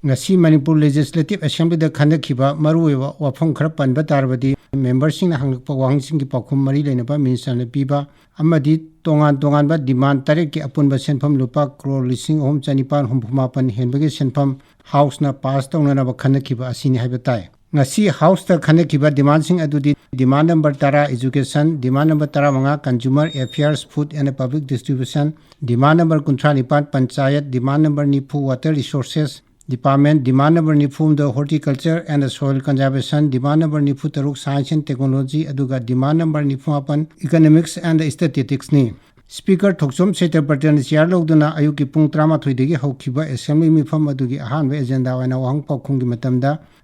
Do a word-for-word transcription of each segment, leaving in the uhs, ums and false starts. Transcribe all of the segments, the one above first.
ꯉꯁꯤ ꯃꯅꯤꯄꯨꯔ ꯂꯦꯖꯤꯁꯂꯦꯇꯤꯚ ꯑꯦꯁꯦꯝꯕ꯭ꯂꯤꯗ ꯈꯟꯅꯈꯤꯕ ꯃꯔꯨꯑꯣꯏꯕ ꯋꯥꯐꯝ ꯈꯔ ꯄꯟꯕ ꯇꯥꯔꯕꯗꯤ, ꯃꯦꯝꯕꯔꯁꯤꯡꯅ ꯍꯪꯂꯛꯄ ꯋꯥꯍꯪꯁꯤꯡꯒꯤ ꯄꯥꯎꯈꯨꯝ ꯃꯔꯤ ꯂꯩꯅꯕ ꯃꯤꯅꯤꯁꯇꯔꯅ ꯄꯤꯕ ꯑꯃꯗꯤ ꯇꯣꯉꯥꯟ ꯇꯣꯉꯥꯟꯕ ꯗꯤꯃꯥꯟ ꯇꯔꯦꯠꯀꯤ ꯑꯄꯨꯟꯕ ꯁꯦꯟꯐꯝ ꯂꯨꯄꯥ ꯀ꯭ꯔꯣꯔ ꯂꯤꯁꯤꯡ ꯑꯍꯨꯝ ꯆꯅꯤꯄꯥꯟ ꯍꯨꯝꯐꯨ ꯃꯥꯄꯟ ꯍꯦꯟꯕꯒꯤ ꯁꯦꯟꯐꯝ ꯍꯥꯎꯁꯅ ꯄꯥꯁ ꯇꯧꯅꯅꯕ ꯈꯟꯅꯈꯤꯕ ꯑꯁꯤꯅꯤ ꯍꯥꯏꯕ ꯇꯥꯏ꯫ ꯉꯁꯤ ꯍꯥꯎꯁꯇ ꯈꯟꯅꯈꯤꯕ ꯗꯤꯃꯥꯟꯁꯤꯡ ꯑꯗꯨꯗꯤ, ꯗꯤꯃꯥꯟ ꯅꯝꯕꯔ ꯇꯔꯥ, ꯏꯖꯨꯀꯦꯁꯟ, ꯗꯤꯃꯥꯟ ꯅꯝꯕꯔ ꯇꯔꯥꯃꯉꯥ, consumer affairs, food and public distribution, demand number ꯀꯨꯟꯊ꯭ꯔꯥ ꯅꯤꯄꯥꯟ, ꯄꯟꯆꯥꯌꯠ, ꯗꯤꯃꯥꯟ ꯅꯝꯕꯔ ꯅꯤꯐꯨ, water resources department, demand number ꯅꯤꯐꯨ ꯍꯨꯝꯗꯣꯏ, horticulture and soil conservation, demand number ꯅꯤꯐꯨ ꯇꯔꯨꯛ, ꯁꯥꯏꯟꯁ ꯑꯦꯟ ꯇꯦꯛꯅꯣꯂꯣꯖꯤ, ꯑꯗꯨꯒ ꯗꯤꯃꯥꯟ ꯅꯝꯕꯔ ꯅꯤꯐꯨ ꯃꯥꯄꯟ, ꯏꯀꯅꯣꯃꯤꯛꯁ ꯑꯦꯟ ꯁ꯭ꯇꯦꯇꯤꯁꯇꯤꯛꯁꯅꯤ꯫ ꯁ꯭ꯄꯤꯀꯔ ꯊꯣꯛꯆꯣꯝ ꯁꯦꯇ꯭ꯌꯄꯇꯤꯅ ꯆꯤꯌꯥꯔ ꯂꯧꯗꯨꯅ ꯑꯌꯨꯛꯀꯤ ꯄꯨꯡ ꯇꯔꯥꯃꯥꯊꯣꯏꯗꯒꯤ ꯍꯧꯈꯤꯕ ꯑꯦꯁꯦꯝꯕ꯭ꯂꯤ ꯃꯤꯐꯝ ꯑꯗꯨꯒꯤ ꯑꯍꯥꯟꯕ ꯑꯦꯖꯦꯟꯗꯥ ꯑꯣꯏꯅ ꯋꯥꯍꯪ ꯄꯥꯎꯈꯨꯝꯒꯤ ꯃꯇꯝꯗ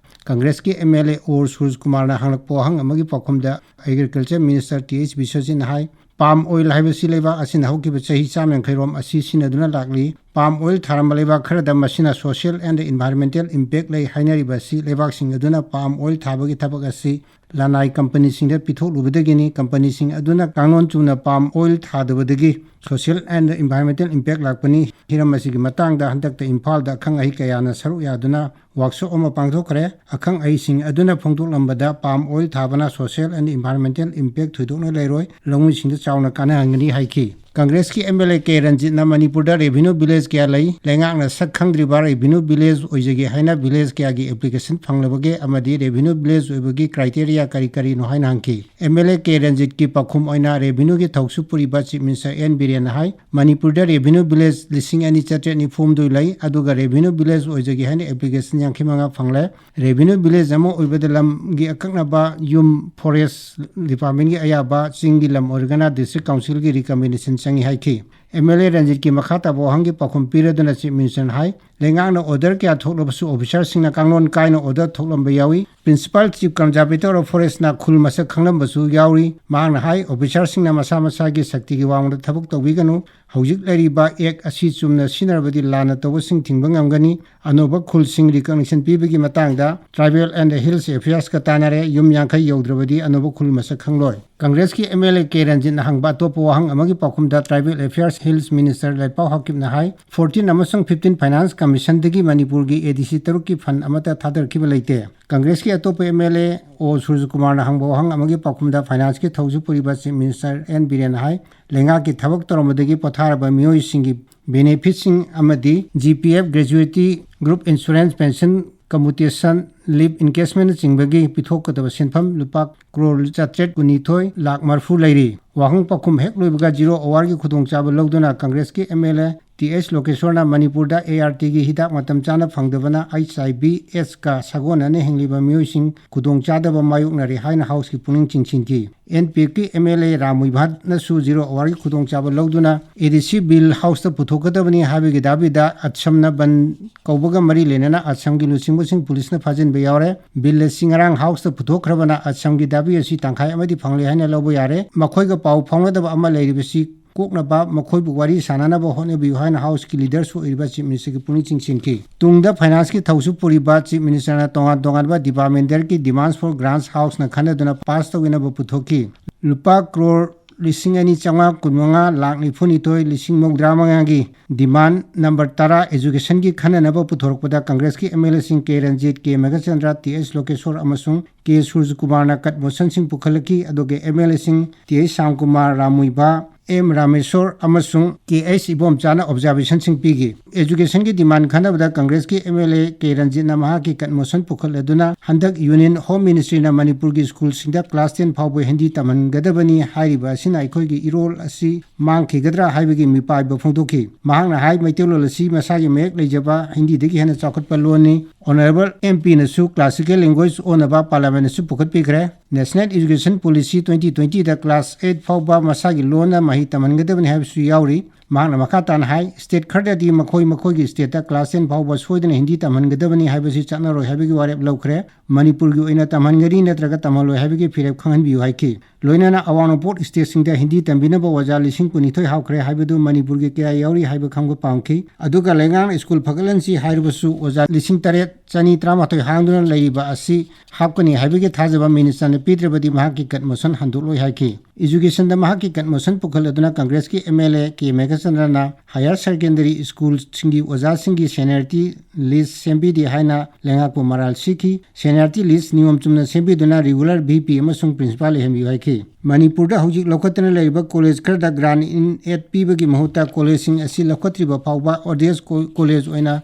ꯀꯪꯒ꯭ꯔꯦꯁꯀꯤ ꯑꯦꯝ ꯑꯦꯜ ꯑꯦ ꯑꯣꯔ ꯁꯨꯔꯖ ꯀꯨꯃꯥꯔꯅ ꯍꯪꯂꯛꯄ ꯋꯥꯍꯪ ꯑꯃꯒꯤ ꯄꯥꯎꯈꯨꯝꯗ ꯑꯦꯒ꯭ꯔꯤꯀꯜꯆꯔ ꯃꯤꯅꯤꯁꯇꯔ ꯇꯤ ꯑꯩꯆ ꯕꯤꯁ꯭ꯋꯖꯤꯠꯅ ꯍꯥꯏ, ꯄꯥꯝ ꯑꯣꯏꯜ ꯍꯥꯏꯕꯁꯤ ꯂꯩꯕꯥꯛ ꯑꯁꯤꯅ ꯍꯧꯈꯤꯕ ꯆꯍꯤ ꯆꯥꯝꯃ ꯌꯥꯡꯈꯩ ꯔꯣꯝ ꯑꯁꯤ ꯁꯤꯖꯤꯟꯅꯗꯨꯅ ꯂꯥꯛꯂꯤ꯫ ꯄꯥꯝ ꯑꯣꯏꯜ ꯊꯥꯔꯝꯕ ꯂꯩꯕꯥꯛ ꯈꯔꯗ ꯃꯁꯤꯅ ꯁꯣꯁꯤꯌꯦꯜ ꯑꯦꯟ ꯏꯟꯚꯥꯏꯔꯣꯟꯃꯦꯟꯇꯦꯜ ꯏꯝꯄꯦꯛ ꯂꯩ ꯍꯥꯏꯅꯔꯤꯕ ꯑꯁꯤ ꯂꯩꯕꯥꯛꯁꯤꯡ ꯑꯗꯨꯅ ꯄꯥꯝ ꯑꯣꯏꯜ ꯊꯥꯕꯒꯤ ꯊꯕꯛ ꯑꯁꯤ ꯂꯅꯥꯏ ꯀꯝꯄꯅꯤꯁꯤꯡꯗ ꯄꯤꯊꯣꯛꯂꯨꯕꯗꯒꯤꯅꯤ꯫ ꯀꯝꯄꯅꯤꯁꯤꯡ ꯑꯗꯨꯅ ꯀꯥꯡꯂꯣꯟ ꯆꯨꯝꯅ ꯄꯥꯝ ꯑꯣꯏꯜ ꯊꯥꯗꯕꯗꯒꯤ ꯁꯣꯁꯤꯌꯦꯜ ꯑꯦꯟ ꯏꯟꯚꯥꯏꯔꯣꯟꯃꯦꯟꯇꯦꯜ ꯏꯝꯄꯦꯛ ꯂꯥꯛꯄꯅꯤ꯫ ꯍꯤꯔꯝ ꯑꯁꯤꯒꯤ ꯃꯇꯥꯡꯗ ꯍꯟꯗꯛꯇ ꯏꯝꯐꯥꯜꯗ ꯑꯈꯪ ꯑꯍꯩ ꯀꯌꯥꯅ ꯁꯔꯨꯛ ꯌꯥꯗꯨꯅ ꯋꯥꯔꯛꯁꯣꯞ ꯑꯃ ꯄꯥꯡꯊꯣꯛꯈ꯭ꯔꯦ꯫ ꯑꯈꯪ ꯑꯍꯩꯁꯤꯡ ꯑꯗꯨꯅ ꯐꯣꯡꯗꯣꯛꯂꯝꯕꯗ ꯄꯥꯝ ꯑꯣꯏꯜ ꯊꯥꯕꯅ ꯁꯣꯁꯤꯌꯦꯜ ꯑꯦꯟ ꯏꯟꯚꯥꯏꯔꯣꯟꯃꯦꯟꯇꯦꯜ ꯏꯝꯄꯦꯛ ꯊꯣꯏꯗꯣꯛꯅ ꯂꯩꯔꯣꯏ, ꯂꯧꯃꯤꯁꯤꯡꯗ ꯆꯥꯎꯅ ꯀꯥꯟꯅꯍꯟꯒꯅꯤ ꯍꯥꯏꯈꯤ꯫ ꯀꯪꯒ꯭ꯔꯦꯁꯀꯤ ꯑꯦꯝ ꯑꯦꯜ ꯑꯦ ꯀꯦ ꯔꯟꯖꯤꯠꯅ ꯃꯅꯤꯄꯨꯔꯗ ꯔꯦꯚꯤꯅ꯭ꯌꯨ ꯚꯤꯂꯦꯖ ꯀꯌꯥ ꯂꯩ, ꯂꯩꯉꯥꯛꯅ ꯁꯛ ꯈꯪꯗ꯭ꯔꯤꯕ ꯔꯦꯚꯤꯅ꯭ꯌꯨ ꯚꯤꯂꯦꯖ ꯑꯣꯏꯖꯒꯦ ꯍꯥꯏꯅ ꯚꯤꯂꯦꯖ ꯀꯌꯥꯒꯤ ꯑꯦꯄ꯭ꯂꯤꯀꯦꯁꯟ ꯐꯪꯂꯕꯒꯦ ꯑꯃꯗꯤ ꯔꯦꯚꯤꯅ꯭ꯌꯨ ꯚꯤꯂꯦꯖ ꯑꯣꯏꯕꯒꯤ ꯀ꯭ꯔꯥꯏꯇꯦꯔꯤꯌꯥ ꯀꯔꯤ ꯀꯔꯤꯅꯣ ꯍꯥꯏꯅ ꯍꯪꯈꯤ꯫ ꯑꯦꯝ ꯑꯦꯜ ꯑꯦ ꯀꯦ ꯔꯟꯖꯤꯠꯀꯤ ꯄꯥꯎꯈꯨꯝ ꯑꯣꯏꯅ ꯔꯦꯚꯤꯅ꯭ꯌꯨꯒꯤ ꯊꯧꯁꯨ ꯄꯨꯔꯤꯕ ꯆꯤꯐ ꯃꯤꯅꯤꯁꯇꯔ ꯑꯦꯟ ꯕꯤꯔꯦꯟꯅ ꯍꯥꯏ, ꯃꯅꯤꯄꯨꯔꯗ ꯔꯦꯚꯤꯅ꯭ꯌꯨ ꯚꯤꯂꯦꯖ ꯂꯤꯁꯤꯡ ꯑꯅꯤ ꯆꯥꯇ꯭ꯔꯦꯠ ꯅꯤꯐꯨ ꯍꯨꯝꯗꯣꯏ ꯂꯩ, ꯑꯗꯨꯒ ꯔꯦꯚꯤꯅ꯭ꯌꯨ ꯚꯤꯂꯦꯖ ꯑꯣꯏꯖꯒꯦ ꯍꯥꯏꯅ ꯑꯦꯄ꯭ꯂꯤꯀꯦꯁꯟ ꯌꯥꯡꯈꯩ ꯃꯉꯥ ꯐꯪꯂꯦ꯫ ꯔꯦꯚꯤꯅ꯭ꯌꯨ ꯚꯤꯂꯦꯖ ꯑꯃ ꯑꯣꯏꯕꯗ ꯂꯝꯒꯤ ꯑꯀꯛꯅꯕ ꯌꯨꯝ, ꯐꯣꯔꯦꯁ ꯗꯤꯄꯥꯔꯠꯃꯦꯟꯒꯤ ꯑꯌꯥꯕ, ꯆꯤꯡꯒꯤ ꯂꯝ ꯑꯣꯏꯔꯒꯅ ꯗꯤꯁꯇ꯭ꯔꯤꯛ ꯀꯥꯎꯟꯁꯤꯜꯒꯤ ꯔꯤꯀꯃꯦꯟꯗꯦꯁꯟ ꯆꯪꯏ ꯍꯥꯏꯈꯤ꯫ ꯑꯦꯝ ꯑꯦꯜ ꯑꯦ ꯔꯟꯖꯤꯠꯀꯤ ꯃꯈꯥ ꯇꯥꯕ ꯋꯥꯍꯪꯒꯤ ꯄꯥꯎꯈꯨꯝ ꯄꯤꯔꯗꯨꯅ ꯆꯤꯐ ꯃꯤꯅꯤꯁꯇꯔꯅ ꯍꯥꯏ, ꯂꯩꯉꯥꯛꯅ ꯑꯣꯔꯗꯔ ꯀꯌꯥ ꯊꯣꯛꯂꯕꯁꯨ ꯑꯣꯐꯤꯁꯥꯔꯁꯤꯡꯅ ꯀꯥꯡꯂꯣꯟ ꯀꯥꯏꯅ ꯑꯣꯔꯗꯔ ꯊꯣꯛꯂꯝꯕ ꯌꯥꯎꯏ꯫ ꯄ꯭ꯔꯤꯟꯁꯤꯄꯥꯜ ꯆꯤꯐ ꯀꯟꯖꯥꯔꯕꯦꯇꯔ ꯑꯣꯐ ꯐꯣꯔꯦꯁꯅ ꯈꯨꯜ ꯃꯁꯛ ꯈꯪꯂꯝꯕꯁꯨ ꯌꯥꯎꯔꯤ꯫ ꯃꯍꯥꯛꯅ ꯍꯥꯏ, ꯑꯣꯐꯤꯁꯥꯔꯁꯤꯡꯅ ꯃꯁꯥ ꯃꯁꯥꯒꯤ ꯁꯛꯇꯤꯒꯤ ꯋꯥꯡꯃꯗ ꯊꯕꯛ ꯇꯧꯕꯤꯒꯅꯨ꯫ ꯍꯧꯖꯤꯛ ꯂꯩꯔꯤꯕ ꯑꯦꯛ ꯑꯁꯤ ꯆꯨꯝꯅ ꯁꯤꯖꯤꯟꯅꯔꯕꯗꯤ ꯂꯥꯟꯅ ꯇꯧꯕꯁꯤꯡ ꯊꯤꯡꯕ ꯉꯝꯒꯅꯤ꯫ ꯑꯅꯧꯕ ꯈꯨꯜꯁꯤꯡ ꯔꯤꯀꯣꯒꯅꯤꯁꯟ ꯄꯤꯕꯒꯤ ꯃꯇꯥꯡꯗ ꯇ꯭ꯔꯥꯏꯕꯦꯜ ꯑꯦꯟ ꯍꯤꯜꯁ ꯑꯦꯐꯤꯌꯔꯁꯀ ꯇꯥꯟꯅꯔꯦ꯫ ꯌꯨꯝ ꯌꯥꯡꯈꯩ ꯌꯧꯗ꯭ꯔꯕꯗꯤ ꯑꯅꯧꯕ ꯈꯨꯜ ꯃꯁꯛ ꯈꯪꯂꯣꯏ꯫ ꯀꯪꯒ꯭ꯔꯦꯁꯀꯤ ꯑꯦꯝ ꯑꯦꯜ ꯑꯦ ꯀꯦ ꯔꯟꯖꯤꯠꯅ ꯍꯪꯕ ꯑꯇꯣꯞꯄ ꯋꯥꯍꯪ ꯑꯃꯒꯤ ꯄꯥꯎꯈꯨꯝꯗ ꯇ꯭ꯔꯥꯏꯕꯦꯜ ꯑꯦꯐꯤꯌꯔꯁ Hills Minister ꯂꯩꯄꯥꯎ ꯍꯥꯀꯤꯞꯅ ꯍꯥꯏ, ꯐꯣꯔꯇꯤꯟ ꯑꯃꯁꯨꯡ ꯐꯤꯐꯇꯤꯟ Finance Commissionꯗꯒꯤ ꯃꯅꯤꯄꯨꯔꯒꯤ ADC ꯇꯔꯨꯛꯀꯤ fund ꯑꯃꯠꯇ ꯊꯥꯗꯔꯛꯈꯤꯕ ꯂꯩꯇꯦ꯫ ꯀꯪꯒ꯭ꯔꯦꯁꯀꯤ ꯑꯇꯣꯞꯄ MLA ꯑꯣ ꯁꯨꯔꯖꯀꯨꯃꯥꯔꯅ ꯍꯪꯕ ꯋꯥꯍꯪ ꯑꯃꯒꯤ ꯄꯥꯎꯈꯨꯝꯗ Financeꯀꯤ ꯊꯧꯁꯨ ꯄꯨꯔꯤꯕ Chief Minister ꯑꯦꯟ ꯕꯤꯔꯦꯟꯅ ꯍꯥꯏ, ꯂꯩꯉꯥꯛꯀꯤ ꯊꯕꯛ ꯇꯧꯔꯝꯕꯗꯒꯤ ꯄꯣꯊꯥꯔꯕ ꯃꯤꯑꯣꯏꯁꯤꯡꯒꯤ benefitꯁꯤꯡ ꯑꯃꯗꯤ G P F, Gratuity, Group Insurance, Pension, Commutation, Leave Encashmentꯅꯆꯤꯡꯕꯒꯤ ꯄꯤꯊꯣꯛꯀꯗꯕ ꯁꯦꯟꯐꯝ ꯂꯨꯄꯥ ꯀ꯭ꯔꯣꯔ ꯆꯥꯇ꯭ꯔꯦꯠ ꯀꯨꯟꯅꯤꯊꯣꯏ ꯂꯥꯈ ꯃꯔꯤꯐꯨ ꯂꯩꯔꯤ꯫ ꯋꯥꯍꯪ ꯄꯥꯎꯈꯨꯝ ꯍꯦꯛ ꯂꯣꯏꯕꯒ zero hourꯒꯤ ꯈꯨꯗꯣꯡꯆꯥꯕ ꯂꯧꯗꯨꯅ ꯀꯪꯒ꯭ꯔꯦꯁꯀꯤ MLA ꯇꯤ ꯑꯩꯆ ꯂꯣꯀꯦꯁ꯭ꯋꯔꯅ ꯃꯅꯤꯄꯨꯔꯗ ARTꯒꯤ ꯍꯤꯗꯥꯛ ꯃꯇꯝ ꯆꯥꯅ ꯐꯪꯗꯕꯅ H I V Sꯀ ꯁꯥꯒꯣꯟꯅꯅ ꯍꯤꯡꯂꯤꯕ ꯃꯤꯑꯣꯏꯁꯤꯡ ꯈꯨꯗꯣꯡꯆꯥꯗꯕ ꯃꯥꯌꯣꯛꯅꯔꯤ ꯍꯥꯏꯅ Houseꯀꯤ ꯄꯨꯛꯅꯤꯡ ꯆꯤꯡꯁꯤꯟꯈꯤ꯫ NPFꯀꯤ MLA ꯔꯥꯝ ꯃꯨꯏꯚꯥꯠꯅꯁꯨ zero hourꯒꯤ ꯈꯨꯗꯣꯡꯆꯥꯕ ꯂꯧꯗꯨꯅ ADC bill Houseꯇ ꯄꯨꯊꯣꯛꯀꯗꯕꯅꯤ ꯍꯥꯏꯕꯒꯤ ꯗꯥꯕꯤꯗ ꯑꯁꯝꯅ ꯕꯟ ꯀꯧꯕꯒ ꯃꯔꯤ ꯂꯩꯅꯅ ꯑꯁꯝꯒꯤ ꯂꯨꯆꯤꯡꯕꯁꯤꯡ ꯄꯨꯂꯤꯁꯅ ꯐꯥꯖꯤꯟꯕ ꯌꯥꯎꯔꯦ꯫ Bill ꯑꯁꯤ ꯉꯔꯥꯡ Houseꯇ ꯄꯨꯊꯣꯛꯈ꯭ꯔꯕꯅ ꯑꯁꯝꯒꯤ ꯗꯥꯕꯤ ꯑꯁꯤ ꯇꯪꯈꯥꯏ ꯑꯃꯗꯤ ꯐꯪꯂꯦ ꯍꯥꯏꯅ ꯂꯧꯕ ꯌꯥꯔꯦ꯫ ꯃꯈꯣꯏꯒ ꯄꯥꯎ ꯐꯥꯎꯅꯗꯕ ꯑꯃ ꯂꯩꯔꯤꯕꯁꯤ ꯀꯣꯛꯅꯕ ꯃꯈꯣꯏꯕꯨ ꯋꯥꯔꯤ ꯁꯥꯟꯅꯅꯕ ꯍꯣꯠꯅꯕꯤꯌꯨ ꯍꯥꯏꯅ Houseꯀꯤ leaderꯁꯨ ꯑꯣꯏꯔꯤꯕ Chief Ministerꯒꯤ ꯄꯨꯛꯅꯤꯡ ꯆꯤꯡꯁꯤꯟꯈꯤ꯫ ꯇꯨꯡꯗ Financeꯀꯤ ꯊꯧꯁꯨ ꯄꯨꯔꯤꯕ Chief Ministerꯅ ꯇꯣꯉꯥꯟ ꯇꯣꯉꯥꯟꯕ departmentalꯒꯤ demands for grants Houseꯅ ꯈꯟꯅꯗꯨꯅ pass ꯇꯧꯅꯕ ꯄꯨꯊꯣꯛꯈꯤ꯫ ꯂꯨꯄꯥ ꯀ꯭ꯔꯣꯔ ꯂꯤꯁꯤꯡ ꯑꯅꯤ ꯆꯥꯝꯃꯉꯥ ꯀꯨꯟꯃꯉꯥ ꯂꯥꯈ ꯅꯤꯐꯨ ꯅꯤꯊꯣꯏ ꯂꯤꯁꯤꯡ ꯃꯧꯗ꯭ꯔꯥ ꯃꯉꯥꯒꯤ demand number ꯇꯔꯥ Educationꯒꯤ ꯈꯟꯅꯅꯕ ꯄꯨꯊꯣꯔꯛꯄꯗ ꯀꯪꯒ꯭ꯔꯦꯁꯀꯤ MLAꯁꯤꯡ K Ranjit, K Meghachandra, T H Lokeshwar ꯑꯃꯁꯨꯡ ꯀꯦ ꯁꯨꯔꯖꯀꯨꯃꯥꯔꯅ cut motionꯁꯤꯡ ꯄꯨꯈꯠꯂꯛꯈꯤ꯫ ꯑꯗꯨꯒ MLAꯁꯤꯡ T H Shyamkumar, Ram Muivah, M Rameshwar ꯑꯃꯁꯨꯡ ꯀꯦ ꯑꯩꯆ ꯏꯕꯣꯝꯆꯥꯅ observationꯁꯤꯡ ꯄꯤꯈꯤ꯫ Educationꯒꯤ demand ꯈꯟꯅꯕꯗ ꯀꯪꯒ꯭ꯔꯦꯁꯀꯤ MLA ꯀꯦ ꯔꯟꯖꯤꯠꯅ ꯃꯍꯥꯛꯀꯤ cut motion ꯄꯨꯈꯠꯂꯗꯨꯅ ꯍꯟꯗꯛ Union Home Ministryꯅ ꯃꯅꯤꯄꯨꯔꯒꯤ schoolꯁꯤꯡꯗ class ten ꯐꯥꯎꯕ ꯍꯤꯟꯗꯤ ꯇꯝꯍꯟꯒꯗꯕꯅꯤ ꯍꯥꯏꯔꯤꯕ ꯑꯁꯤꯅ ꯑꯩꯈꯣꯏꯒꯤ ꯏꯔꯣꯜ ꯑꯁꯤ ꯃꯥꯡꯈꯤꯒꯗ꯭ꯔꯥ ꯍꯥꯏꯕꯒꯤ ꯃꯤꯄꯥꯏꯕ ꯐꯣꯡꯗꯣꯛꯈꯤ꯫ ꯃꯍꯥꯛꯅ ꯍꯥꯏ, ꯃꯩꯇꯩꯂꯣꯟ ꯑꯁꯤ ꯃꯁꯥꯒꯤ ꯃꯌꯦꯛ ꯂꯩꯖꯕ ꯍꯤꯟꯗꯤꯗꯒꯤ ꯍꯦꯟꯅ ꯆꯥꯎꯈꯠꯄ ꯂꯣꯟꯅꯤ꯫ Honourable MPꯅꯁꯨ classical language ꯑꯣꯟꯅꯕ Parliamentꯅꯁꯨ ꯄꯨꯈꯠꯄꯤꯈ꯭ꯔꯦ꯫ National Education Policy twenty twentyꯗ class eight ꯐꯥꯎꯕ ꯃꯁꯥꯒꯤ ꯂꯣꯟꯅ ꯃꯍꯩ ꯇꯝꯍꯟꯒꯗꯕꯅꯤ ꯍꯥꯏꯕꯁꯨ ꯌꯥꯎꯔꯤ꯫ ꯃꯍꯥꯛꯅ ꯃꯈꯥ ꯇꯥꯅ ꯍꯥꯏ, state ꯈꯔꯗꯗꯤ ꯃꯈꯣꯏ ꯃꯈꯣꯏꯒꯤ stateꯇ class ten ꯐꯥꯎꯕ ꯁꯣꯏꯗꯅ ꯍꯤꯟꯗꯤ ꯇꯝꯍꯟꯒꯗꯕꯅꯤ ꯍꯥꯏꯕꯁꯤ ꯆꯠꯅꯔꯣꯏ ꯍꯥꯏꯕꯒꯤ ꯋꯥꯔꯦꯞ ꯂꯧꯈ꯭ꯔꯦ꯫ ꯃꯅꯤꯄꯨꯔꯒꯤ ꯑꯣꯏꯅ ꯇꯝꯍꯟꯒꯅꯤ ꯅꯠꯇ꯭ꯔꯒ ꯇꯝꯍꯜꯂꯣꯏ ꯍꯥꯏꯕꯒꯤ ꯐꯤꯔꯦꯞ ꯈꯪꯍꯟꯕꯤꯌꯨ ꯍꯥꯏꯈꯤ꯫ ꯂꯣꯏꯅꯅ ꯑꯋꯥꯡ ꯅꯣꯡꯄꯣꯛ stateꯁꯤꯡꯗ ꯍꯤꯟꯗꯤ ꯇꯝꯕꯤꯅꯕ ꯑꯣꯖꯥ ꯂꯤꯁꯤꯡ ꯀꯨꯟꯅꯤꯊꯣꯏ ꯍꯧꯈ꯭ꯔꯦ ꯍꯥꯏꯕꯗꯨ ꯃꯅꯤꯄꯨꯔꯒꯤ ꯀꯌꯥ ꯌꯥꯎꯔꯤ ꯍꯥꯏꯕ ꯈꯪꯕ ꯄꯥꯝꯈꯤ꯫ ꯑꯗꯨꯒ ꯂꯩꯉꯥꯛꯅ school ꯐꯒꯠꯍꯟꯁꯤ ꯍꯥꯏꯔꯕꯁꯨ ꯑꯣꯖꯥ ꯂꯤꯁꯤꯡ ꯇꯔꯦꯠ ꯆꯅꯤ ꯇꯔꯥꯃꯥꯊꯣꯏ ꯍꯥꯡꯗꯨꯅ ꯂꯩꯔꯤꯕ ꯑꯁꯤ ꯍꯥꯞꯀꯅꯤ ꯍꯥꯏꯕꯒꯤ ꯊꯥꯖꯕ ꯃꯤꯅꯤꯁꯇꯔꯅ ꯄꯤꯗ꯭ꯔꯕꯗꯤ ꯃꯍꯥꯛꯀꯤ ꯀꯠ ꯃꯣꯁꯟ ꯍꯟꯗꯣꯛꯂꯣꯏ ꯍꯥꯏꯈꯤ꯫ ꯏꯖꯨꯀꯦꯁꯟꯗ ꯃꯍꯥꯛꯀꯤ ꯀꯠ ꯃꯣꯁꯟ ꯄꯨꯈꯠꯂꯗꯨꯅ ꯀꯪꯒ꯭ꯔꯦꯁꯀꯤ ꯑꯦꯝ ꯑꯦꯜ ꯑꯦ ꯀꯦ ꯃꯦꯘꯆꯟꯗ꯭ꯔꯅ ꯍꯥꯌꯔ ꯁꯦꯀꯦꯟꯗꯔꯤ ꯁ꯭ꯀꯨꯜꯁꯤꯡꯒꯤ ꯑꯣꯖꯥꯁꯤꯡꯒꯤ ꯁꯦꯅꯤꯌꯔꯇꯤ ꯂꯤꯁ ꯁꯦꯝꯕꯤꯗꯦ ꯍꯥꯏꯅ ꯂꯩꯉꯥꯛꯄꯨ ꯃꯔꯥꯜ ꯁꯤꯈꯤ꯫ ꯁꯦꯅꯤꯌꯔꯇꯤ ꯂꯤꯁ ꯅꯤꯌꯣꯝ ꯆꯨꯝꯅ ꯁꯦꯝꯕꯤꯗꯨꯅ ꯔꯤꯒꯨꯂꯔ ꯚꯤ ꯄꯤ ꯑꯃꯁꯨꯡ ꯄ꯭ꯔꯤꯟꯁꯤꯄꯥꯜ ꯂꯩꯍꯟꯕꯤꯌꯨ ꯍꯥꯏꯈꯤ꯫ ꯃꯅꯤꯄꯨꯔꯗ ꯍꯧꯖꯤꯛ ꯂꯧꯈꯠꯇꯨꯅ ꯂꯩꯔꯤꯕ ꯀꯣꯂꯦꯖ ꯈꯔꯗ ꯒ꯭ꯔꯥꯟ ꯏꯟ ꯑꯦꯗ ꯄꯤꯕꯒꯤ ꯃꯍꯨꯠꯇ ꯀꯣꯂꯦꯖꯁꯤꯡ ꯑꯁꯤ ꯂꯧꯈꯠꯇ꯭ꯔꯤꯕ ꯐꯥꯎꯕ ꯑꯣꯗꯦꯁ ꯀꯣ-, ꯀꯣꯂꯦꯖ ꯑꯣꯏꯅ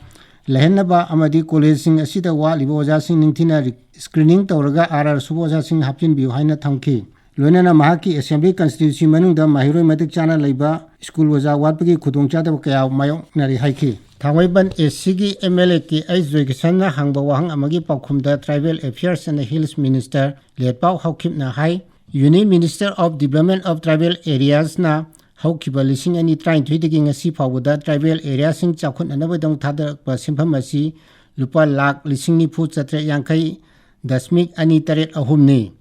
ꯂꯩꯍꯟꯅꯕ ꯑꯃꯗꯤ ꯀꯣꯂꯦꯖꯁꯤꯡ ꯑꯁꯤꯗ ꯋꯥꯠꯂꯤꯕ ꯑꯣꯖꯥꯁꯤꯡ ꯅꯤꯡꯊꯤꯅ ꯔꯤ-, ꯁ꯭ꯀ꯭ꯔꯤꯅꯤꯡ ꯇꯧꯔꯒ ꯑꯥꯔ ꯑꯥꯔ ꯁꯨꯕ ꯑꯣꯖꯥꯁꯤꯡ ꯍꯥꯞꯆꯤꯟꯕꯤꯌꯨ ꯍꯥꯏꯅ ꯊꯝꯈꯤ꯫ ꯂꯣꯏꯅꯅ ꯃꯍꯥꯛꯀꯤ ꯑꯦꯁꯦꯝꯕ꯭ꯂꯤ ꯀꯟꯁꯇꯤꯇ꯭ꯌꯨꯟꯁꯤ ꯃꯅꯨꯡꯗ ꯃꯍꯩꯔꯣꯏ ꯃꯇꯤꯛ ꯆꯥꯅ ꯂꯩꯕ ꯁ꯭ꯀꯨꯜ ꯑꯣꯖꯥ ꯋꯥꯠꯄꯒꯤ ꯈꯨꯗꯣꯡꯆꯥꯗꯕ ꯀꯌꯥ ꯃꯥꯌꯣꯛꯅꯔꯤ ꯍꯥꯏꯈꯤ꯫ ꯊꯥꯡꯃꯩꯕꯟ ꯑꯦꯁ ꯁꯤꯒꯤ M L A K H ꯖꯣꯏꯀꯤꯁꯟꯅ ꯍꯪꯕ ꯋꯥꯍꯪ ꯑꯃꯒꯤ ꯄꯥꯎꯈꯨꯝꯗ tribal affairs and hills minister Letpao ꯍꯥꯎꯈꯤꯞꯅ ꯍꯥꯏ, Union Minister of Development of Tribal Areasꯅ ꯍꯧꯈꯤꯕ ꯂꯤꯁꯤꯡ ꯑꯅꯤ ꯇꯔꯥꯅꯤꯊꯣꯏꯗꯒꯤ ꯉꯁꯤ ꯐꯥꯎꯕꯗ ꯇ꯭ꯔꯥꯏꯕꯦꯜ ꯑꯦꯔꯤꯌꯥꯁꯤꯡ ꯆꯥꯎꯈꯠꯅꯅꯕꯒꯤꯗꯃꯛ ꯊꯥꯗꯔꯛꯄ ꯁꯦꯟꯐꯝ ꯑꯁꯤ ꯂꯨꯄꯥ ꯂꯥꯈ ꯂꯤꯁꯤꯡ ꯅꯤꯐꯨ ꯆꯥꯇ꯭ꯔꯦꯠ ꯌꯥꯡꯈꯩ ꯗꯁꯃꯤꯛ ꯑꯅꯤ ꯇꯔꯦꯠ ꯑꯍꯨꯝꯅꯤ꯫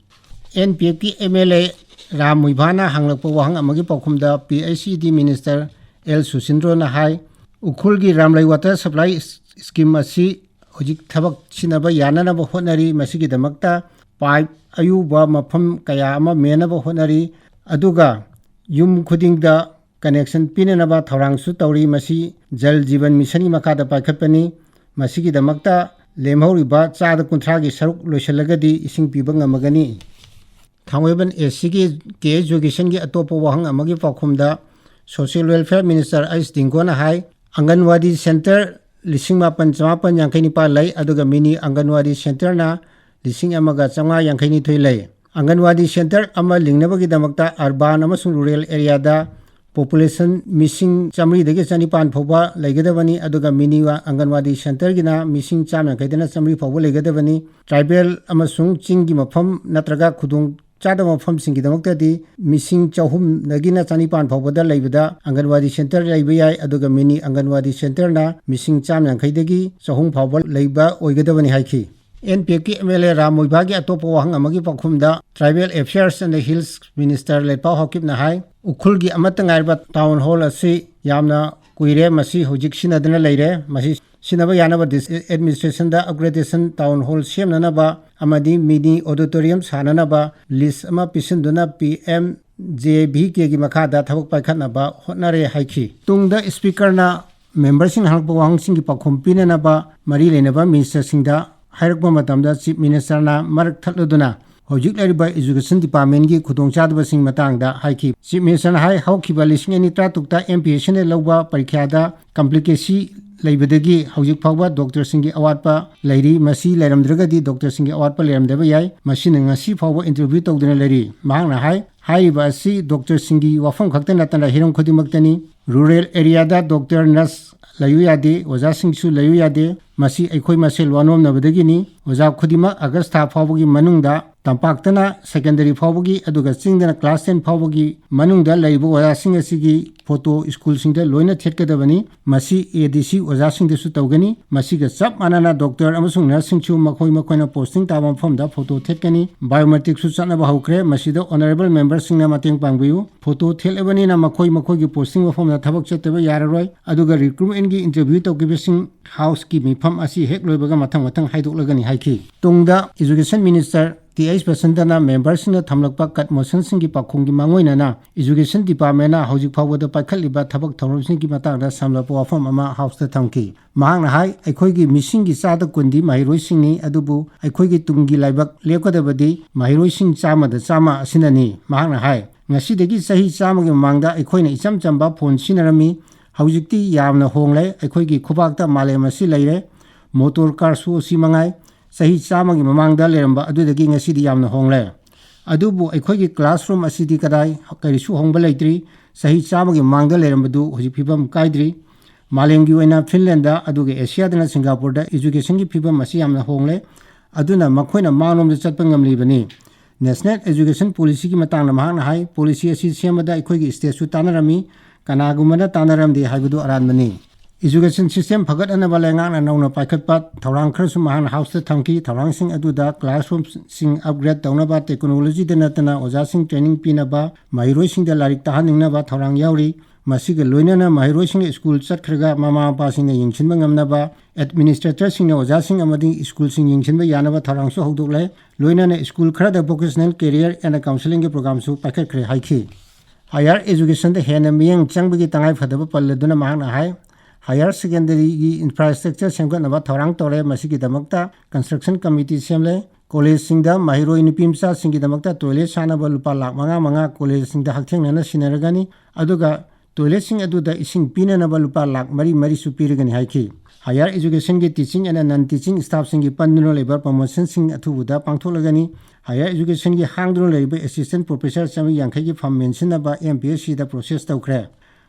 ꯑꯦꯟ ꯄꯤ ꯑꯦꯐꯀꯤ ꯑꯦꯝ ꯑꯦꯜ ꯑꯦ ꯔꯥꯝ ꯃꯨꯏꯚꯥꯅ ꯍꯪꯂꯛꯄ ꯋꯥꯍꯪ ꯑꯃꯒꯤ ꯄꯥꯎꯈꯨꯝꯗ P H E D minister L ꯁꯨꯁꯤꯟꯗ꯭ꯔꯣꯅ ꯍꯥꯏ, ꯎꯈ꯭ꯔꯨꯜꯒꯤ ꯔꯥꯝꯂꯩ ꯋꯥꯇꯔ ꯁꯄ꯭ꯂꯥꯏ ꯁ꯭ꯀꯤꯝ ꯑꯁꯤ ꯍꯧꯖꯤꯛ ꯊꯕꯛ ꯁꯤꯖꯤꯟꯅꯕ ꯌꯥꯅꯅꯕ ꯍꯣꯠꯅꯔꯤ꯫ ꯃꯁꯤꯒꯤꯗꯃꯛꯇ ꯄꯥꯏꯞ ꯑꯌꯨꯕ ꯃꯐꯝ ꯀꯌꯥ ꯑꯃ ꯃꯦꯟꯅꯕ ꯍꯣꯠꯅꯔꯤ, ꯑꯗꯨꯒ ꯌꯨꯝ ꯈꯨꯗꯤꯡꯗ ꯀꯅꯦꯛꯁꯟ ꯄꯤꯅꯅꯕ ꯊꯧꯔꯥꯡꯁꯨ ꯇꯧꯔꯤ꯫ ꯃꯁꯤ ꯖꯜ ꯖꯤꯕꯟ ꯃꯤꯁꯟꯒꯤ ꯃꯈꯥꯗ ꯄꯥꯏꯈꯠꯄꯅꯤ꯫ ꯃꯁꯤꯒꯤꯗꯃꯛꯇ ꯂꯦꯝꯍꯧꯔꯤꯕ ꯆꯥꯗ ꯀꯨꯟꯊ꯭ꯔꯥꯒꯤ ꯁꯔꯨꯛ ꯂꯣꯏꯁꯤꯜꯂꯒꯗꯤ ꯏꯁꯤꯡ ꯄꯤꯕ ꯉꯝꯃꯒꯅꯤ꯫ ꯊꯥꯡꯃꯩꯕꯟ ꯑꯦꯁ ꯁꯤꯒꯤ ꯀꯦ ꯑꯦꯁ ꯖꯣꯏꯀꯤꯁꯟꯒꯤ ꯑꯇꯣꯞꯄ ꯋꯥꯍꯪ ꯑꯃꯒꯤ ꯄꯥꯎꯈꯨꯝꯗ, ꯁꯣꯁꯤꯌꯦꯜ ꯋꯦꯜꯐꯤꯌꯔ ꯃꯤꯅꯤꯁꯇꯔ ꯑꯩꯆ ꯗꯤꯡꯒꯣꯅ ꯍꯥꯏ, ꯑꯪꯒꯟꯋꯥꯗꯤ ꯁꯦꯟꯇꯔ ꯂꯤꯁꯤꯡ ꯃꯥꯄꯟ ꯆꯃꯥꯄꯟ ꯌꯥꯡꯈꯩ ꯅꯤꯄꯥꯟ ꯂꯩ, ꯑꯗꯨꯒ ꯃꯤꯅꯤ ꯑꯪꯒꯟꯋꯥꯗꯤ ꯁꯦꯟꯇꯔꯅ ꯂꯤꯁꯤꯡ ꯑꯃꯒ ꯆꯥꯝꯃꯉꯥ ꯌꯥꯡꯈꯩ ꯅꯤꯊꯣꯏ ꯂꯩ꯫ ꯑꯪꯒꯟꯋꯥꯗꯤ ꯁꯦꯟꯇꯔ ꯑꯃ ꯂꯤꯡꯅꯕꯒꯤꯗꯃꯛꯇ ꯑꯔꯕꯥꯟ ꯑꯃꯁꯨꯡ ꯔꯨꯔꯦꯜ ꯑꯦꯔꯤꯌꯥꯗ ꯄꯣꯄꯨꯂꯦꯁꯟ ꯃꯤꯁꯤꯡ ꯆꯥꯃꯔꯤꯗꯒꯤ ꯆꯅꯤꯄꯥꯟ ꯐꯥꯎꯕ ꯂꯩꯒꯗꯕꯅꯤ, ꯑꯗꯨꯒ ꯃꯤꯅꯤ ꯑꯪꯒꯟꯋꯥꯗꯤ ꯁꯦꯟꯇꯔꯒꯤꯅ ꯃꯤꯁꯤꯡ ꯆꯥꯝꯃ ꯌꯥꯡꯈꯩꯗꯅ ꯆꯥꯃꯔꯤ ꯐꯥꯎꯕ ꯂꯩꯒꯗꯕꯅꯤ꯫ ꯇ꯭ꯔꯥꯏꯕꯦꯜ ꯑꯃꯁꯨꯡ ꯆꯤꯡꯒꯤ ꯃꯐꯝ ꯅꯠꯇ꯭ꯔꯒ ꯈꯨꯗꯣꯡ ꯆꯥꯗꯕ ꯃꯐꯝꯁꯤꯡꯒꯤꯗꯃꯛꯇꯗꯤ ꯃꯤꯁꯤꯡ ꯆꯍꯨꯝꯗꯒꯤꯅ ꯆꯅꯤꯄꯥꯟ ꯐꯥꯎꯕꯗ ꯂꯩꯕꯗ ꯑꯪꯒꯟꯋꯥꯗꯤ ꯁꯦꯟꯇꯔ ꯂꯩꯕ ꯌꯥꯏ, ꯑꯗꯨꯒ ꯃꯤꯅꯤ ꯑꯪꯒꯟꯋꯥꯗꯤ ꯁꯦꯟꯇꯔꯅ ꯃꯤꯁꯤꯡ ꯆꯥꯝꯃ ꯌꯥꯡꯈꯩꯗꯒꯤ ꯆꯍꯨꯝ ꯐꯥꯎꯕ ꯂꯩꯕ ꯑꯣꯏꯒꯗꯕꯅꯤ ꯍꯥꯏꯈꯤ꯫ ꯑꯦꯟ ꯄꯤ ꯑꯦꯐꯀꯤ ꯑꯦꯝ ꯑꯦꯜ ꯑꯦ ꯔꯥꯝ ꯃꯣꯏꯕꯥꯒꯤ ꯑꯇꯣꯞꯄ ꯋꯥꯍꯪ ꯑꯃꯒꯤ ꯄꯥꯎꯈꯨꯝꯗ, tribal affairs and hills minister Letpao ꯍꯥꯎꯀꯤꯞꯅ ꯍꯥꯏ, ꯎꯈ꯭ꯔꯨꯜꯒꯤ ꯑꯃꯠꯇ ꯉꯥꯏꯔꯕ ꯇꯥꯎꯟ ꯍꯣꯜ ꯑꯁꯤ ꯌꯥꯝꯅ ꯀꯨꯏꯔꯦ, ꯃꯁꯤ ꯍꯧꯖꯤꯛ ꯁꯤꯖꯤꯟꯅꯗꯨꯅ ꯂꯩꯔꯦ꯫ ꯃꯁꯤ ꯁꯤꯖꯤꯟꯅꯕ ꯌꯥꯅꯕ ꯗꯤꯁ ꯑꯦꯗꯃꯤꯅꯤꯁꯇ꯭ꯔꯦꯁꯟꯗ ꯑꯞꯒ꯭ꯔꯦꯗꯦꯁꯟ ꯇꯥꯎꯟ ꯍꯣꯜ ꯁꯦꯝꯅꯅꯕ ꯑꯃꯗꯤ ꯃꯤꯅꯤ ꯑꯣꯗꯤꯇꯣꯔꯤꯌꯝ ꯁꯥꯅꯅꯕ ꯂꯤꯁ ꯑꯃ ꯄꯤꯁꯤꯟꯗꯨꯅ ꯄꯤ ꯑꯦꯝ ꯖꯦ ꯚꯤ ꯀꯦꯒꯤ ꯃꯈꯥꯗ ꯊꯕꯛ ꯄꯥꯏꯈꯠꯅꯕ ꯍꯣꯠꯅꯔꯦ ꯍꯥꯏꯈꯤ꯫ ꯇꯨꯡꯗ ꯁ꯭ꯄꯤꯀꯔꯅ ꯃꯦꯝꯕꯔꯁꯤꯡꯅ ꯍꯪꯂꯛꯄ ꯋꯥꯍꯪꯁꯤꯡꯒꯤ ꯄꯥꯎꯈꯨꯝ ꯄꯤꯅꯅꯕ ꯃꯔꯤ ꯂꯩꯅꯕ ꯃꯤꯅꯤꯁꯇꯔꯁꯤꯡꯗ ꯍꯥꯏꯔꯛꯄ ꯃꯇꯝꯗ ꯆꯤꯐ ꯃꯤꯅꯤꯁꯇꯔꯅ ꯃꯔꯛ ꯊꯠꯂꯗꯨꯅ ꯍꯧꯖꯤꯛ ꯂꯩꯔꯤꯕ ꯏꯖꯨꯀꯦꯁꯟ ꯗꯤꯄꯥꯔꯠꯃꯦꯟꯒꯤ ꯈꯨꯗꯣꯡꯆꯥꯗꯕꯁꯤꯡ ꯃꯇꯥꯡꯗ ꯍꯥꯏꯈꯤ꯫ ꯆꯤꯐ ꯃꯤꯅꯤꯁꯇꯔꯅ ꯍꯥꯏ, ꯍꯧꯈꯤꯕ ꯂꯤꯁꯤꯡ ꯑꯅꯤ ꯇꯔꯥꯇꯔꯨꯛꯇ ꯑꯦꯝ ꯄꯤ ꯑꯦꯁ ꯁꯤꯅ ꯂꯧꯕ ꯄꯔꯤꯈ꯭ꯌꯥꯗ ꯀꯝꯄ꯭ꯂꯤꯀꯦꯁꯤ ꯂꯩꯕꯗꯒꯤ ꯍꯧꯖꯤꯛ ꯐꯥꯎꯕ ꯗꯣꯛꯇꯔꯁꯤꯡꯒꯤ ꯑꯋꯥꯠꯄ ꯂꯩꯔꯤ꯫ ꯃꯁꯤ ꯂꯩꯔꯝꯗ꯭ꯔꯒꯗꯤ ꯗꯣꯛꯇꯔꯁꯤꯡꯒꯤ ꯑꯋꯥꯠꯄ ꯂꯩꯔꯝꯗꯕ ꯌꯥꯏ꯫ ꯃꯁꯤꯅ ꯉꯁꯤ ꯐꯥꯎꯕ ꯏꯟꯇꯔꯚ꯭ꯌꯨ ꯇꯧꯗꯨꯅ ꯂꯩꯔꯤ꯫ ꯃꯍꯥꯛꯅ ꯍꯥꯏ, ꯍꯥꯏꯔꯤꯕ ꯑꯁꯤ ꯗꯣꯛꯇꯔꯁꯤꯡꯒꯤ ꯋꯥꯐꯝ ꯈꯛꯇ ꯅꯠꯇꯅ ꯍꯤꯔꯝ ꯈꯨꯗꯤꯡꯃꯛꯇꯅꯤ꯫ ꯔꯨꯔꯦꯜ ꯑꯦꯔꯤꯌꯥꯗ ꯗꯣꯛꯇꯔ, ꯅꯔꯁ ꯂꯩꯌꯨ ꯌꯥꯗꯦ, ꯑꯣꯖꯥꯁꯤꯡꯁꯨ ꯂꯩꯌꯨ ꯌꯥꯗꯦ꯫ ꯃꯁꯤ ꯑꯩꯈꯣꯏ ꯃꯁꯦꯜ ꯋꯥꯅꯣꯝꯅꯕꯗꯒꯤꯅꯤ꯫ ꯑꯣꯖꯥ ꯈꯨꯗꯤꯡꯃꯛ ꯑꯥꯒꯁ ꯊꯥ ꯐꯥꯎꯕꯒꯤ ꯃꯅꯨꯡꯗ ꯇꯝꯄꯥꯛꯇꯅ ꯁꯦꯀꯦꯟꯗꯔꯤ ꯐꯥꯎꯕꯒꯤ, ꯑꯗꯨꯒ ꯆꯤꯡꯗꯅ ꯀ꯭ꯂꯥꯁ ꯇꯦꯟ ꯐꯥꯎꯕꯒꯤ ꯃꯅꯨꯡꯗ ꯂꯩꯔꯤꯕ ꯑꯣꯖꯥꯁꯤꯡ ꯑꯁꯤꯒꯤ ꯐꯣꯇꯣ ꯁ꯭ꯀꯨꯜꯁꯤꯡꯗ ꯂꯣꯏꯅ ꯊꯦꯠꯀꯗꯕꯅꯤ꯫ ꯃꯁꯤ ꯑꯦ ꯗꯤ ꯁꯤ ꯑꯣꯖꯥꯁꯤꯡꯗꯁꯨ ꯇꯧꯒꯅꯤ꯫ ꯃꯁꯤꯒ ꯆꯞ ꯃꯥꯟꯅꯅ ꯗꯣꯛꯇꯔ ꯑꯃꯁꯨꯡ ꯅꯔꯁꯁꯤꯡꯁꯨ ꯃꯈꯣꯏ ꯃꯈꯣꯏꯅ ꯄꯣꯁꯇꯤꯡ ꯇꯥꯕ ꯃꯐꯝꯗ ꯐꯣꯇꯣ ꯊꯦꯠꯀꯅꯤ꯫ ꯕꯥꯏꯑꯣꯃꯦꯇ꯭ꯔꯤꯛꯁꯨ ꯆꯠꯅꯕ ꯍꯧꯈ꯭ꯔꯦ꯫ ꯃꯁꯤꯗ ꯑꯣꯅꯔꯦꯕꯜ ꯃꯦꯝꯕꯔꯁꯤꯡꯅ ꯃꯇꯦꯡ ꯄꯥꯡꯕꯤꯌꯨ꯫ ꯐꯣꯇꯣ ꯊꯦꯠꯂꯕꯅꯤꯅ ꯃꯈꯣꯏ ꯃꯈꯣꯏꯒꯤ ꯄꯣꯁꯇꯤꯡ ꯃꯐꯝꯗ ꯊꯕꯛ ꯆꯠꯇꯕ ꯌꯥꯔꯔꯣꯏ꯫ ꯑꯗꯨꯒ ꯔꯤꯀ꯭ꯔꯨꯠꯃꯦꯟꯒꯤ ꯏꯟꯇꯔꯚ꯭ꯌꯨ ꯇꯧꯈꯤꯕꯁꯤꯡ ꯍꯥꯎꯁꯀꯤ ꯃꯤꯐꯝ ꯑꯁꯤ ꯍꯦꯛ ꯂꯣꯏꯕꯒ ꯃꯊꯪ ꯃꯊꯪ ꯍꯥꯏꯗꯣꯛꯂꯒꯅꯤ ꯍꯥꯏꯈꯤ꯫ ꯇꯨꯡꯗ ꯏꯖꯨꯀꯦꯁꯟ ꯃꯤꯅꯤꯁꯇꯔ ꯇꯤ ꯑꯩꯆ ꯕꯁꯟꯇꯅ ꯃꯦꯝꯕꯔꯁꯤꯡꯅ ꯊꯝꯂꯛꯄ ꯀꯠ ꯃꯣꯁꯟꯁꯤꯡꯒꯤ ꯄꯥꯎꯈꯨꯝꯒꯤ ꯃꯥꯡꯑꯣꯏꯅꯅ ꯏꯖꯨꯀꯦꯁꯟ ꯗꯤꯄꯥꯔꯠꯃꯦꯟꯅ ꯍꯧꯖꯤꯛ ꯐꯥꯎꯕꯗ ꯄꯥꯏꯈꯠꯂꯤꯕ ꯊꯕꯛ ꯊꯧꯔꯝꯁꯤꯡꯒꯤ ꯃꯇꯥꯡꯗ ꯁꯝꯂꯞꯄ ꯋꯥꯐꯝ ꯑꯃ ꯍꯥꯎꯁꯇ ꯊꯝꯈꯤ꯫ ꯃꯍꯥꯛꯅ ꯍꯥꯏ, ꯑꯩꯈꯣꯏꯒꯤ ꯃꯤꯁꯤꯡꯒꯤ ꯆꯥꯗ ꯀꯨꯟꯗꯤ ꯃꯍꯩꯔꯣꯏꯁꯤꯡꯅꯤ, ꯑꯗꯨꯕꯨ ꯑꯩꯈꯣꯏꯒꯤ ꯇꯨꯡꯒꯤ ꯂꯥꯏꯕꯛ ꯂꯦꯞꯀꯗꯕꯗꯤ ꯃꯍꯩꯔꯣꯏꯁꯤꯡ ꯆꯥꯝꯃꯗ ꯆꯥꯝꯃ ꯑꯁꯤꯅꯅꯤ꯫ ꯃꯍꯥꯛꯅ ꯍꯥꯏ, ꯉꯁꯤꯗꯒꯤ ꯆꯍꯤ ꯆꯥꯝꯃꯒꯤ ꯃꯃꯥꯡꯗ ꯑꯩꯈꯣꯏꯅ ꯏꯆꯝ ꯆꯝꯕ ꯐꯣꯟ ꯁꯤꯖꯤꯟꯅꯔꯝꯃꯤ꯫ ꯍꯧꯖꯤꯛꯇꯤ ꯌꯥꯝꯅ ꯍꯣꯡꯂꯦ꯫ ꯑꯩꯈꯣꯏꯒꯤ ꯈꯨꯕꯥꯛꯇ ꯃꯥꯂꯦꯝ ꯑꯁꯤ ꯂꯩꯔꯦ꯫ ꯃꯣꯇꯣꯔ ꯀꯥꯔꯁꯨ ꯑꯁꯤ ꯃꯉꯥꯏ꯫ ꯆꯍꯤ ꯆꯥꯝꯃꯒꯤ ꯃꯃꯥꯡꯗ ꯂꯩꯔꯝꯕ ꯑꯗꯨꯗꯒꯤ ꯉꯁꯤꯗꯤ ꯌꯥꯝꯅ ꯍꯣꯡꯂꯦ꯫ ꯑꯗꯨꯕꯨ ꯑꯩꯈꯣꯏꯒꯤ ꯀ꯭ꯂꯥꯁꯔꯨꯝ ꯑꯁꯤꯗꯤ ꯀꯗꯥꯏ? ꯀꯔꯤꯁꯨ ꯍꯣꯡꯕ ꯂꯩꯇ꯭ꯔꯤ꯫ ꯆꯍꯤ ꯆꯥꯝꯃꯒꯤ ꯃꯃꯥꯡꯗ ꯂꯩꯔꯝꯕꯗꯨ ꯍꯧꯖꯤꯛ ꯐꯤꯕꯝ ꯀꯥꯏꯗ꯭ꯔꯤ꯫ ꯃꯥꯂꯦꯝꯒꯤ ꯑꯣꯏꯅ ꯐꯤꯟꯂꯦꯟꯗ, ꯑꯗꯨꯒ ꯑꯦꯁꯤꯌꯥꯗꯅ ꯁꯤꯡꯒꯥꯄꯨꯔꯗ ꯏꯖꯨꯀꯦꯁꯟꯒꯤ ꯐꯤꯕꯝ ꯑꯁꯤ ꯌꯥꯝꯅ ꯍꯣꯡꯂꯦ꯫ ꯑꯗꯨꯅ ꯃꯈꯣꯏꯅ ꯃꯥꯡꯂꯣꯝꯗ ꯆꯠꯄ ꯉꯝꯂꯤꯕꯅꯤ꯫ ꯅꯦꯁꯅꯦꯜ ꯑꯦꯖꯨꯀꯦꯁꯟ ꯄꯣꯂꯤꯁꯤꯒꯤ ꯃꯇꯥꯡꯗ ꯃꯍꯥꯛꯅ ꯍꯥꯏ, ꯄꯣꯂꯤꯁꯤ ꯑꯁꯤ ꯁꯦꯝꯕꯗ ꯑꯩꯈꯣꯏꯒꯤ ꯁ꯭ꯇꯦꯠꯁꯨ ꯇꯥꯟꯅꯔꯝꯃꯤ꯫ ꯀꯅꯥꯒꯨꯝꯕꯅ ꯇꯥꯟꯅꯔꯝꯗꯦ ꯍꯥꯏꯕꯗꯨ ꯑꯔꯥꯟꯕꯅꯤ꯫ ꯏꯖꯨꯀꯦꯁꯟ ꯁꯤꯁꯇꯦꯝ ꯐꯒꯠꯅꯅꯕ ꯂꯩꯉꯥꯛꯅ ꯅꯧꯅ ꯄꯥꯏꯈꯠꯄ ꯊꯧꯔꯥꯡ ꯈꯔꯁꯨ ꯃꯍꯥꯛꯅ ꯍꯥꯎꯁꯇ ꯊꯝꯈꯤ꯫ ꯊꯧꯔꯥꯡꯁꯤꯡ ꯑꯗꯨꯗ ꯀ꯭ꯂꯥꯁꯔꯨꯝꯁꯤꯡ ꯑꯞꯒ꯭ꯔꯦꯗ ꯇꯧꯅꯕ, ꯇꯦꯛꯅꯣꯂꯣꯖꯤꯗ ꯅꯠꯇꯅ ꯑꯣꯖꯥꯁꯤꯡ ꯇ꯭ꯔꯦꯅꯤꯡ ꯄꯤꯅꯕ, ꯃꯍꯩꯔꯣꯏꯁꯤꯡꯗ ꯂꯥꯏꯔꯤꯛ ꯇꯥꯍꯟꯅꯤꯡꯅꯕ ꯊꯧꯔꯥꯡ ꯌꯥꯎꯔꯤ꯫ ꯃꯁꯤꯒ ꯂꯣꯏꯅꯅ ꯃꯍꯩꯔꯣꯏꯁꯤꯡꯅ ꯁ꯭ꯀꯨꯜ ꯆꯠꯈ꯭ꯔꯒ ꯃꯃꯥ ꯃꯄꯥꯁꯤꯡꯅ ꯌꯦꯡꯁꯤꯟꯕ ꯉꯝꯅꯕ, ꯑꯦꯗꯃꯤꯅꯤꯁꯇ꯭ꯔꯦꯇꯔꯁꯤꯡꯅ ꯑꯣꯖꯥꯁꯤꯡ ꯑꯃꯗꯤ ꯁ꯭ꯀꯨꯜꯁꯤꯡ ꯌꯦꯡꯁꯤꯟꯕ ꯌꯥꯅꯕ ꯊꯧꯔꯥꯡꯁꯨ ꯍꯧꯗꯣꯛꯂꯦ꯫ ꯂꯣꯏꯅꯅ ꯁ꯭ꯀꯨꯜ ꯈꯔꯗ vocational career and counselling ꯒꯤ programme ꯁꯨ ꯄꯥꯏꯈꯠꯈ꯭ꯔꯦ ꯍꯥꯏꯈꯤ꯫ Higher education ꯗ ꯍꯦꯟꯅ ꯃꯤꯠꯌꯦꯡ ꯆꯪꯕꯒꯤ ꯇꯉꯥꯏꯐꯗꯕ ꯄꯜꯂꯗꯨꯅ ꯃꯍꯥꯛꯅ ꯍꯥꯏ, higher secondary ꯒꯤ infrastructure ꯁꯦꯝꯒꯠꯅꯕ ꯊꯧꯔꯥꯡ ꯇꯧꯔꯦ꯫ ꯃꯁꯤꯒꯤꯗꯃꯛꯇ construction committee ꯁꯦꯝꯂꯦ꯫ ꯀꯣꯂꯦꯖꯁꯤꯡꯗ ꯃꯍꯩꯔꯣꯏ ꯅꯨꯄꯤ ꯃꯆꯥꯁꯤꯡꯒꯤꯗꯃꯛꯇ toilet ꯁꯥꯅꯕ ꯂꯨꯄꯥ ꯂꯥꯈ ꯃꯉꯥ ꯃꯉꯥ ꯀꯣꯂꯦꯖꯁꯤꯡꯗ ꯍꯛꯊꯦꯡꯅꯅ ꯁꯤꯟꯅꯔꯒꯅꯤ꯫ ꯑꯗꯨꯒ toilet ꯁꯤꯡ ꯑꯗꯨꯗ ꯏꯁꯤꯡ ꯄꯤꯅꯅꯕ ꯂꯨꯄꯥ ꯂꯥꯈ ꯃꯔꯤ ꯃꯔꯤꯁꯨ ꯄꯤꯔꯒꯅꯤ ꯍꯥꯏꯈꯤ꯫ Higher education ꯒꯤ teaching and non teaching staff ꯁꯤꯡꯒꯤ ꯄꯟꯗꯨꯅ ꯂꯩꯕ promotion ꯁꯤꯡ ꯑꯊꯨꯕꯗ ꯄꯥꯡꯊꯣꯛꯂꯒꯅꯤ꯫ Higher education ꯒꯤ ꯍꯥꯡꯗꯨꯅ ꯂꯩꯔꯤꯕ assistant professor ꯆꯥꯃꯔꯤ ꯌꯥꯡꯈꯩꯒꯤ ꯐꯝ ꯃꯦꯟꯁꯤꯟꯅꯕ M P S C ꯗ process ꯇꯧꯈ꯭ꯔꯦ꯫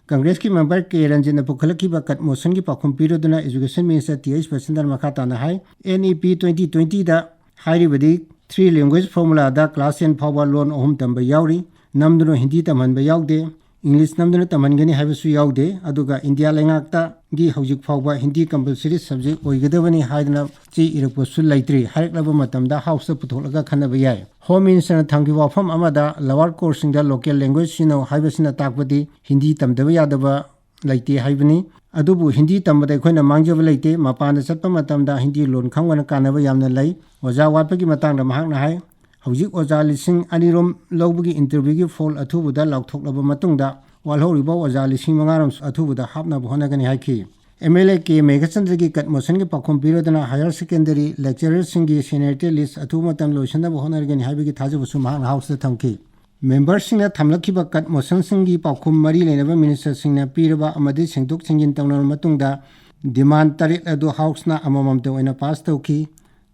ꯀꯪꯒ꯭ꯔꯦꯁꯀꯤ member ꯀꯦ ꯔꯟꯖꯤꯠꯅ ꯄꯨꯈꯠꯂꯛꯈꯤꯕ cut motion ꯒꯤ ꯄꯥꯎꯈꯨꯝ ꯄꯤꯔꯗꯨꯅ education minister T H ꯕꯁꯟꯇꯅ ꯃꯈꯥ ꯇꯥꯅ ꯍꯥꯏ, N E P twenty twenty ꯗ ꯍꯥꯏꯔꯤꯕꯗꯤ three language formula ꯗ class ten ꯐꯥꯎꯕ ꯂꯣꯟ ꯑꯍꯨꯝ ꯇꯝꯕ ꯌꯥꯎꯔꯤ꯫ ꯅꯝꯗꯨꯅ ꯍꯤꯟꯗꯤ ꯇꯝꯍꯟꯕ ꯌꯥꯎꯗꯦ꯫ English ꯅꯝꯗꯨꯅ ꯇꯝꯍꯟꯒꯅꯤ ꯍꯥꯏꯕꯁꯨ ꯌꯥꯎꯗꯦ꯫ ꯑꯗꯨꯒ ꯏꯟꯗꯤꯌꯥ ꯂꯩꯉꯥꯛꯇꯒꯤ ꯍꯧꯖꯤꯛ ꯐꯥꯎꯕ ꯍꯤꯟꯗꯤ compulsory subject ꯑꯣꯏꯒꯗꯕꯅꯤ ꯍꯥꯏꯗꯅ ꯆꯦ ꯏꯔꯛꯄꯁꯨ ꯂꯩꯇ꯭ꯔꯤ꯫ ꯍꯥꯏꯔꯛꯂꯕ ꯃꯇꯝꯗ House ꯇ ꯄꯨꯊꯣꯛꯂꯒ ꯈꯟꯅꯕ ꯌꯥꯏ꯫ Home Minister ꯅ ꯊꯝꯈꯤꯕ ꯋꯥꯐꯝ ꯑꯃꯗ lower course ꯁꯤꯡꯗ local language ꯁꯤꯖꯤꯟꯅꯧ ꯍꯥꯏꯕꯁꯤꯅ ꯇꯥꯛꯄꯗꯤ ꯍꯤꯟꯗꯤ ꯇꯝꯗꯕ ꯌꯥꯗꯕ ꯂꯩꯇꯦ ꯍꯥꯏꯕꯅꯤ꯫ ꯑꯗꯨꯕꯨ ꯍꯤꯟꯗꯤ ꯇꯝꯕꯗ ꯑꯩꯈꯣꯏꯅ ꯃꯥꯡꯖꯕ ꯂꯩꯇꯦ꯫ ꯃꯄꯥꯟꯗ ꯆꯠꯄ ꯃꯇꯝꯗ ꯍꯤꯟꯗꯤ ꯂꯣꯟ ꯈꯪꯕꯅ ꯀꯥꯟꯅꯕ ꯌꯥꯝꯅ ꯂꯩ꯫ ꯑꯣꯖꯥ ꯋꯥꯠꯄꯒꯤ ꯃꯇꯥꯡꯗ ꯃꯍꯥꯛꯅ ꯍꯥꯏ, ꯍꯧꯖꯤꯛ ꯑꯣꯖꯥ ꯂꯤꯁꯤꯡ ꯑꯅꯤꯔꯣꯝ ꯂꯧꯕꯒꯤ interview ꯒꯤ poll ꯑꯊꯨꯕꯗ ꯂꯥꯎꯊꯣꯛꯂꯕ ꯃꯇꯨꯡꯗ ꯋꯥꯠꯍꯧꯔꯤꯕ ꯑꯣꯖꯥ ꯂꯤꯁꯤꯡ ꯃꯉꯥꯔꯣꯝꯁꯨ ꯑꯊꯨꯕꯗ ꯍꯥꯞꯅꯕ ꯍꯣꯠꯅꯒꯅꯤ ꯍꯥꯏꯈꯤ꯫ M L A K ꯃꯦꯘꯆꯟꯗ꯭ꯔꯒꯤ cut motion ꯒꯤ ꯄꯥꯎꯈꯨꯝ ꯄꯤꯔꯗꯨꯅ higher secondary lecturer ꯁꯤꯡꯒꯤ seniority list ꯑꯊꯨꯕ ꯃꯇꯝ ꯂꯣꯏꯁꯤꯟꯅꯕ ꯍꯣꯠꯅꯔꯒꯅꯤ ꯍꯥꯏꯕꯒꯤ ꯊꯥꯖꯕꯁꯨ ꯃꯍꯥꯛꯅ House ꯇ ꯊꯝꯈꯤ꯫ Member ꯁꯤꯡꯅ ꯊꯝꯂꯛꯈꯤꯕ cut motion ꯁꯤꯡꯒꯤ ꯄꯥꯎꯈꯨꯝ ꯃꯔꯤ ꯂꯩꯅꯕ minister ꯁꯤꯡꯅ ꯄꯤꯔꯕ ꯑꯃꯗꯤ ꯁꯦꯡꯗꯣꯛ ꯁꯦꯡꯖꯤꯟ ꯇꯧꯅꯔꯕ ꯃꯇꯨꯡꯗ demand ꯇꯔꯦꯠ ꯑꯗꯨ House ꯅ ꯑꯃꯃꯝꯇ ꯑꯣꯏꯅ pass ꯇꯧꯈꯤ꯫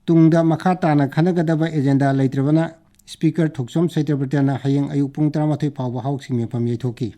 ꯇꯨꯡꯗ ꯃꯈꯥ ꯇꯥꯅ ꯈꯟꯅꯒꯗꯕ agenda ꯂꯩꯇ꯭ꯔꯕꯅ Speaker ꯊꯣꯛꯆꯣꯝ ꯁꯇ꯭ꯌꯕ꯭ꯔꯇꯅ ꯍꯌꯦꯡ ꯑꯌꯨꯛ ꯄꯨꯡ ꯇꯔꯥꯃꯥꯊꯣꯏ ꯐꯥꯎꯕ House ꯀꯤ ꯃꯤꯐꯝ ꯌꯩꯊꯣꯛꯈꯤ꯫